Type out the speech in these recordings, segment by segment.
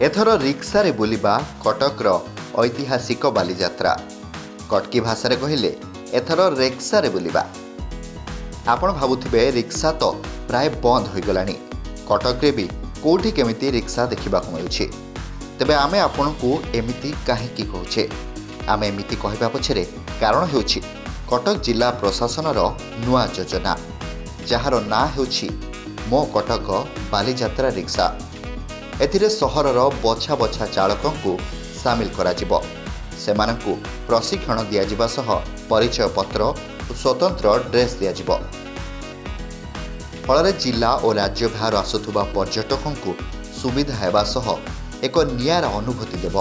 ଏଥର ରିକ୍ସାରେ ବୁଲିବା କଟକର ଐତିହାସିକ ବାଲିଯାତ୍ରା। କଟକୀ ଭାଷାରେ କହିଲେ, ଏଥର ରେକ୍ସାରେ ବୁଲିବା। ଆପଣ ଭାବୁଥିବେ, ରିକ୍ସା ତ ପ୍ରାୟ ବନ୍ଦ ହୋଇଗଲାଣି, କଟକରେ ବି କେଉଁଠି କେମିତି ରିକ୍ସା ଦେଖିବାକୁ ମିଳୁଛି, ତେବେ ଆମେ ଆପଣଙ୍କୁ ଏମିତି କାହିଁକି କହୁଛେ? ଆମେ ଏମିତି କହିବା ପଛରେ କାରଣ ହେଉଛି କଟକ ଜିଲ୍ଲା ପ୍ରଶାସନର ନୂଆ ଯୋଜନା, ଯାହାର ନାଁ ହେଉଛି ମୋ କଟକ ବାଲିଯାତ୍ରା ରିକ୍ସା। ଏଥିରେ ସହରର ବଛା ବଛା ଚାଳକଙ୍କୁ ସାମିଲ କରାଯିବ। ସେମାନଙ୍କୁ ପ୍ରଶିକ୍ଷଣ ଦିଆଯିବା ସହ ପରିଚୟ ପତ୍ର ଓ ସ୍ୱତନ୍ତ୍ର ଡ୍ରେସ୍ ଦିଆଯିବ। ଫଳରେ ଜିଲ୍ଲା ଓ ରାଜ୍ୟ ବାହାରୁ ଆସୁଥିବା ପର୍ଯ୍ୟଟକଙ୍କୁ ସୁବିଧା ହେବା ସହ ଏକ ନିଆରା ଅନୁଭୂତି ଦେବ।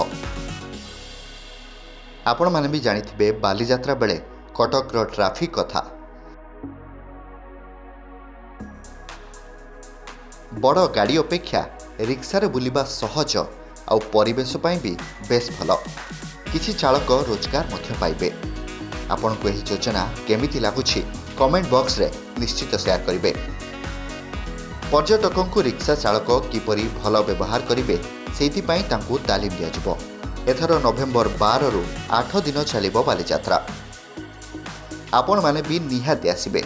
ଆପଣମାନେ ବି ଜାଣିଥିବେ ବାଲିଯାତ୍ରା ବେଳେ କଟକର ଟ୍ରାଫିକ୍ କଥା। ବଡ଼ ଗାଡ଼ି ଅପେକ୍ଷା ରିକ୍ସାରେ ବୁଲିବା ସହଜ ଆଉ ପରିବେଶ ପାଇଁ ବି ବେଶ୍ ଭଲ। କିଛି ଚାଳକ ରୋଜଗାର ମଧ୍ୟ ପାଇବେ। ଆପଣଙ୍କୁ ଏହି ଯୋଜନା କେମିତି ଲାଗୁଛି, କମେଣ୍ଟ ବକ୍ସରେ ନିଶ୍ଚିତ ସେୟାର କରିବେ। ପର୍ଯ୍ୟଟକଙ୍କୁ ରିକ୍ସା ଚାଳକ କିପରି ଭଲ ବ୍ୟବହାର କରିବେ, ସେଇଥିପାଇଁ ତାଙ୍କୁ ତାଲିମ ଦିଆଯିବ। ଏଥର ନଭେମ୍ବର 12ରୁ 8 ଦିନ ଚାଲିବ ବାଲିଯାତ୍ରା। ଆପଣମାନେ ବି ନିହାତି ଆସିବେ।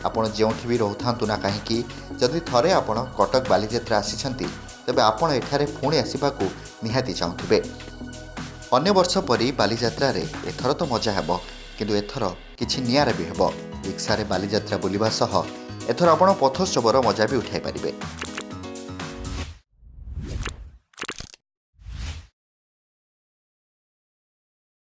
ଆପଣ ଯେଉଁଠି ବି ରହୁଥାନ୍ତୁ ନା କାହିଁକି, ଯଦି ଥରେ ଆପଣ କଟକ ବାଲିଯାତ୍ରା ଆସିଛନ୍ତି, ତେବେ ଆପଣ ଏଠାରେ ପୁଣି ଆସିବାକୁ ନିହାତି ଚାହୁଁଥିବେ। ଅନ୍ୟ ବର୍ଷ ପରି ବାଲିଯାତ୍ରାରେ ଏଥର ତ ମଜା ହେବ, କିନ୍ତୁ ଏଥର କିଛି ନିଆରା ବି ହେବ। ରିକ୍ସାରେ ବାଲିଯାତ୍ରା ବୁଲିବା ସହ ଏଥର ଆପଣ ପଥୋତ୍ସବର ମଜା ବି ଉଠାଇ ପାରିବେ।